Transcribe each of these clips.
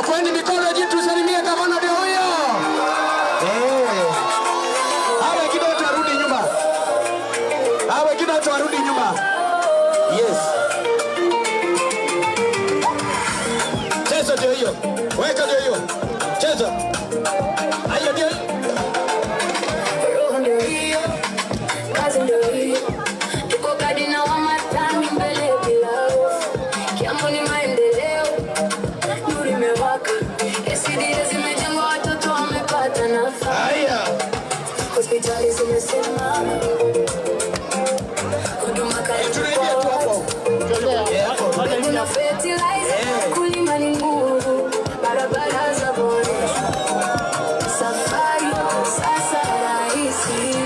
Chukueni mikono juu tusalimie gavana ndio huyo. Eh. Hawa wengine wote warudi nyuma. Hawa wengine wote warudi nyuma. Yes. Cheza ndio hiyo. Weka ndio hiyo. Cheza. Haya ndio hiyo. Roho ndio hiyo, kazi ndio hiyo, tuko kadi na wamatani mbele bila hofu. Kiambu ni maendeleo, nuru imewaka, SDA zimejengwa, watoto wamepata nafasi, Haya. Hospitali zimesimama, huduma karibu Tunaingia tu kwa hapo. watu. Eh, hapo. Mbegu na fertilizer, kulima ni nguvu, barabara za boreshwa, safari sasa rahisi.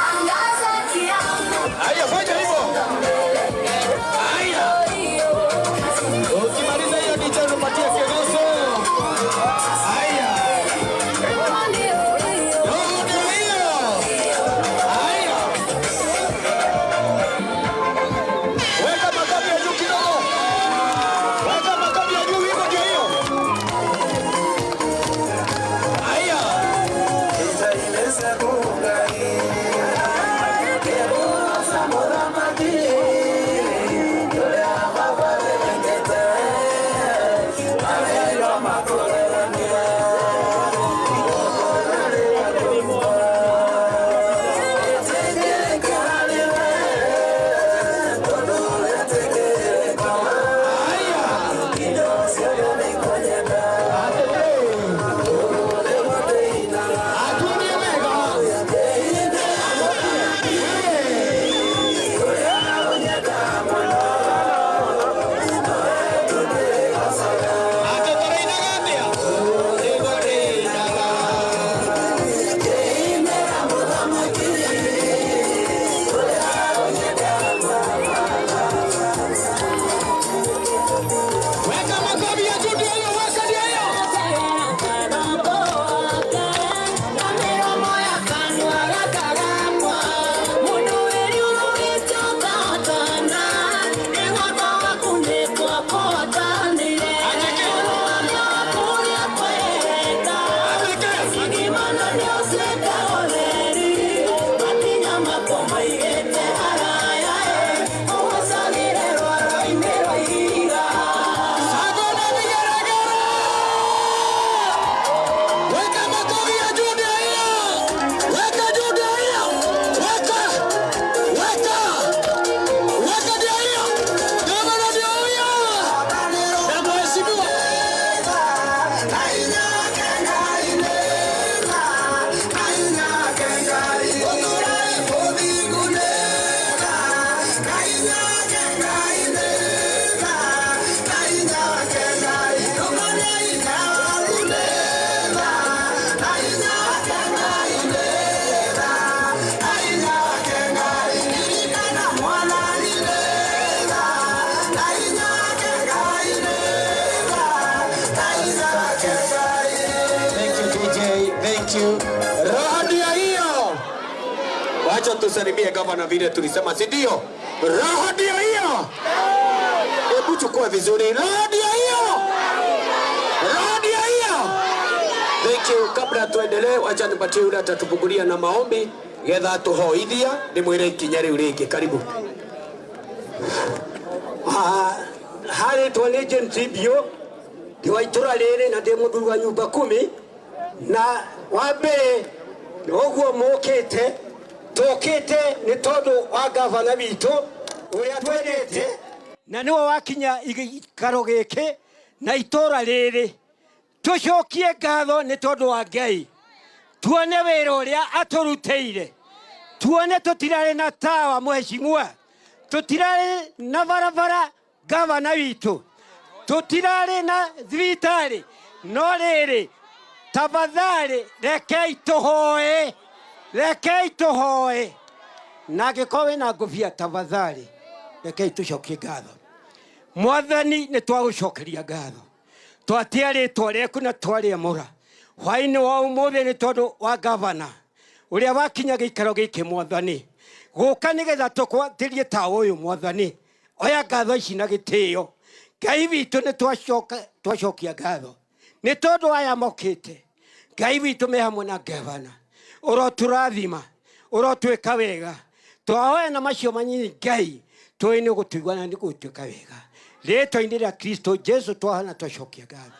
Angaza Kiambu, Haya, fanya hivyo. Haya. Ukimaliza hiyo DJ unapatia Kegoso. Haya. Roho ndio hiyo. Haya. Weka makofi ya juu kidogo. Weka makofi ya juu hivyo ndio hiyo. Haya. Atulie wega. Ate tũrainaga atĩa? Nĩgũrĩinaga. Weka makofi ya juu ndio hiyo, weka ndio hiyo. Shangwe na vigelegele. Weka makofi ya juu ndio hiyo. Weka juu ndio hiyo. Weka. Weka. Weka ndio hiyo. Gavana ndio huyo. Na mheshimiwa. Thank you, DJ. Thank you. Roho ndio hiyo. Wacha tusalimie gavana vile tulisema, si ndio? Roho ndio hiyo. Hebu chukua vizuri. Roho ndio hiyo. Roho ndio hiyo. Thank you. Kabla tuendelee, wacha nipatie yule atatufungulia na maombi getha tuhoithia ndimwire ikinya riu ringi. Karibu. Harĩtwo nĩ James Biũ, ndĩ wa itũra rĩrĩ na ndĩ mũthuri wa nyumba kumi. Na wa mbere ũguo mũkĩte tũkĩte nĩ tondũ wa gavana witũ ũrĩa twendete na nĩwe wakinya gĩikaro gĩkĩ na itũra rĩrĩ. Tũcokie ngatho nĩ tondũ wa Ngai, tuone wĩra ũrĩa atũrutĩire, tuone tũtirarĩ na tawa mheshimiwa, tũtirarĩ na barabara gavana witũ, tũtirarĩ na thibitarĩ. No rĩrĩ, tafadhali rekei tũhoe, rekei tũhoe, na angĩkorwo wĩna ngũbia, tafadhali rekei tũcokie ngatho. Mwathani, nĩ twagũcokeria ngatho, twatia rĩtwa rĩaku na twarĩamũra hwaĩ-inĩ wa ũmũthĩ nĩ tondũ wa gavana ũrĩa wakinya gĩikaro gĩkĩ. Mwathani, gũka nĩgetha tũkwatĩrie tawa ũyũ. Mwathani, oya ngatho ici na gĩtĩo. Ngai witũ nĩ twacokia ngatho nĩ tondũ aya mokĩte. Ngai witũ me hamwe na gavana, ũrotũrathima, ũrotwĩka wega. Twahoya na macio manyinyi, Ngai tũĩ nĩ ũgũtũigua na nĩ gũtuĩka wega. Rĩtwa-inĩ rĩa Kristo Jesu twahoya na twacokia ngatho.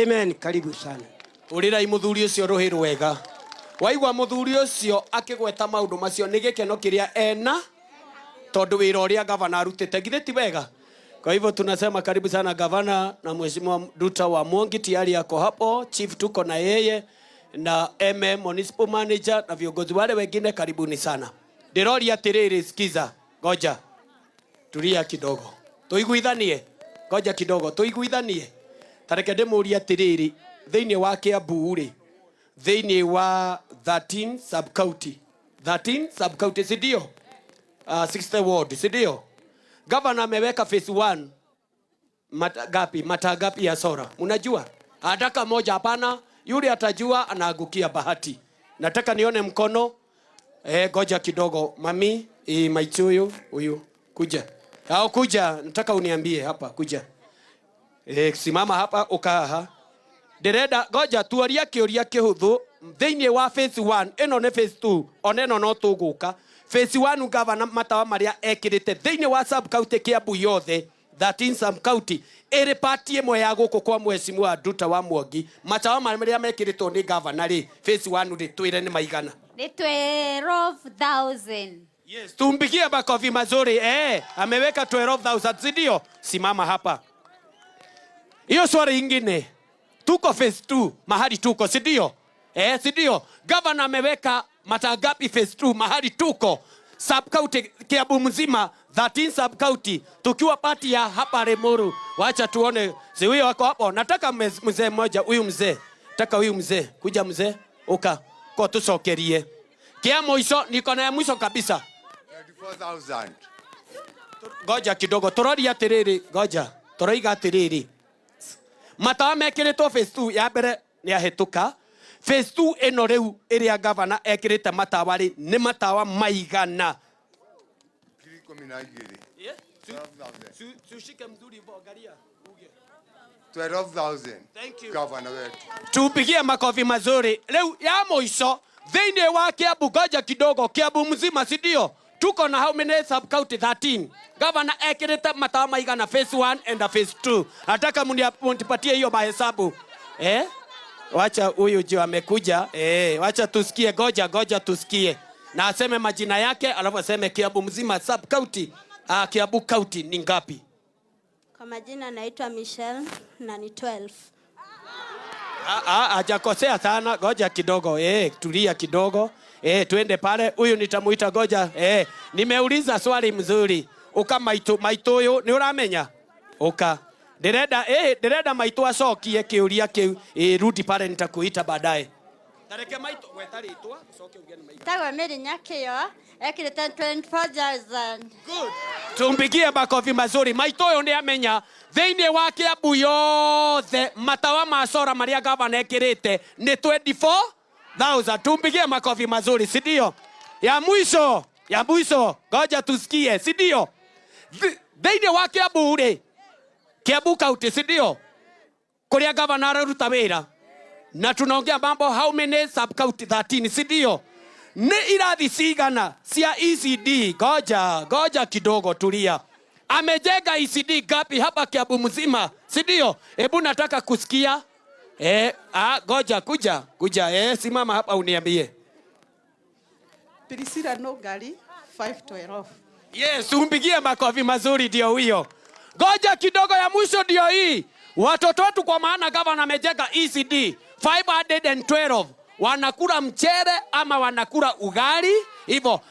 Amen. Karibu sana. Ũrĩrai mũthuri ũcio rũhĩ rwega. Waigua mũthuri ũcio akĩgweta maũndũ macio, nĩ gĩkeno kĩrĩa ena tondũ wĩra ũrĩa gavana arutĩte. Githĩ ti wega? Kwa hivyo tunasema karibu sana gavana na mheshimiwa Nduta wa Mwangi tayari ako hapo, chief tuko na yeye na MM municipal manager na viongozi wale wengine, karibuni sana. Ndĩroria atĩrĩrĩ, sikiza, ngoja tulia kidogo, tuiguithanie, ngoja kidogo, tuiguithanie. Tareke ndĩmũrie atĩrĩrĩ, thĩinĩ wa Kiambu rĩ, thĩinĩ wa 13 sub county, 13 sub county, si ndio? 60 ward, si ndio? Governor ameweka phase 1 gapi, mataa gapi ya solar? Mnajua? Ataka moja hapana, yule atajua anaangukia bahati. Nataka nione mkono. Goja kidogo. Mami, maichuyu huyu kuja. Au kuja, nataka uniambie hapa kuja. Simama hapa ukaha. Ndĩrenda goja tuoria kĩũria kĩhũthũ thĩinĩ wa phase 1, ĩno nĩ phase 2, ona ĩno no tũgũka. Phase 1 gavana matawa marĩa ekĩrĩte thĩinĩ wa sub county Kiambu yothe 13 sub county ĩrĩ part ĩmwe ya gũkũ kwa mheshimiwa Nduta wa Mwangi, matawa marĩa mekĩrĩtwo nĩ gavana rĩ phase 1 rĩ, twĩre nĩ maigana? Nĩ 12,000. Yes, tumpigie makofi mazuri. Ameweka 12,000, si ndio? Simama hapa. Hiyo swali ingine. Tuko phase 2, mahali tuko, si ndio? Si ndio? Governor ameweka mataa ngapi phase 2 mahali tuko? Sub county Kiambu mzima 13 sub county, tukiwa pati ya hapa Limuru. Wacha tuone, si huyo wako hapo. Nataka mzee mmoja, huyu mzee. Nataka huyu mzee. Kuja mzee, uka kwa tucokerie. Kia mwisho, niko na ya mwisho kabisa. 34,000. Ngoja kidogo, turoria atiriri, ngoja. Turoiga atiriri. Matawa mekĩrĩtwo phase 2 ya mbere nĩ ahĩtũka. Phase 2 ĩno rĩu ĩrĩa gavana ekĩrĩte matawa rĩ, nĩ matawa maigana? 12,000. Yeah. 12,000. Sushike mzuri hivyo, angalia, uge. 12,000. Thank you. Gavana wetu. Tupigie makofi mazuri. Leo ya mwisho thĩinĩ wa Kiambu, ngoja kidogo, Kiambu mzima si ndio? Tuko na how many sub county? 13. Governor ekĩrĩte matawa maigana phase 1 and phase 2? Nataka mnipatie hiyo mahesabu. Wacha huyu juu amekuja. Wacha tusikie, goja, goja tusikie. Na aseme majina yake, alafu aseme Kiambu mzima sub county. Kiambu county ni ngapi? Kwa majina naitwa Michelle na ni 12. Hajakosea sana, goja kidogo. Tulia kidogo. Twende pale. Huyu nitamuita goja. Nimeuliza swali mzuri. Uka maitu, maitu huyu ni uramenya? Uka. Ndirenda maitu acokie kiuria kiu. Rudi pale nitakuita baadaye. Tareke maitu, weta ritwa, ucoke uge ni maitu. Tagwa Mary Nyakio, ekirite 24,000. Good. Tumpigie makofi mazuri. Maitu huyu ni amenya thĩinĩ wa Kiambu yothe matawa ma solar marĩa gavana ekĩrĩte nĩ 24,000. Tumpigie makofi mazuri, si ndio? Ya mwisho, ya mwisho, ngoja tusikie, si ndio? Thĩinĩ wa Kiambu rĩ, Kiambu County, si ndio? Kũrĩa gavana araruta wĩra. Na tunaongea mambo how many sub county? 13, si ndio? Nĩ irathi cigana cia ECD? Ngoja, ngoja kidogo, tulia. Amejenga ECD ngapi hapa Kiambu mzima, si ndio? Hebu nataka kusikia. Ngoja, kuja, kuja. Simama hapa uniambie. Priscilla Nogari, 512. Yes, umpigie makofi mazuri, ndio huyo. Ngoja kidogo, ya mwisho ndio hii. Watoto wetu, kwa maana gavana amejenga ECD 512. Wanakula mchere ama wanakula ugali hivyo?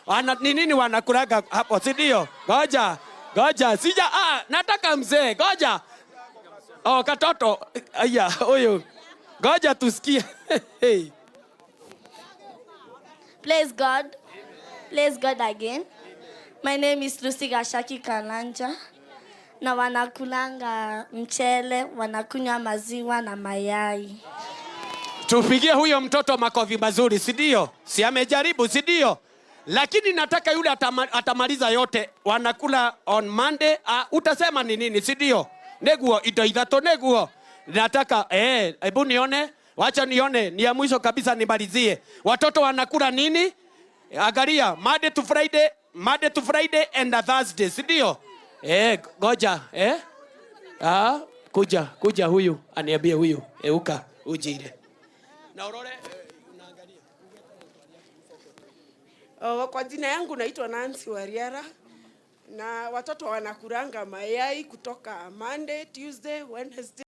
Ni nini wanakulaga hapo, si ndio? Ngoja, ngoja, sija, nataka mzee, ngoja. Oh, katoto. Aya, huyu. Ngoja tusikie. Hey. Praise God. Praise God again. My name is Lucy Gashaki Kalanja. Na wanakulanga mchele, wanakunywa maziwa na mayai. Tupigie huyo mtoto makofi mazuri, si ndio? Si amejaribu, si ndio? Lakini nataka yule atamaliza yote wanakula on Monday. Utasema ni nini, si ndio? Neguo indo ithatu neguo. Nataka hebu nione, wacha nione, ni ya mwisho kabisa nimalizie. Watoto wanakula nini? Angalia, Monday to Friday, Monday to Friday and a Thursday, si ndio? Goja, eh? Ah, kuja, kuja huyu, aniambie huyu, euka, ujire. Na urore unaangalia. Oh, kwa jina yangu naitwa Nancy Wariara na watoto wanakuranga mayai kutoka Monday, Tuesday, Wednesday.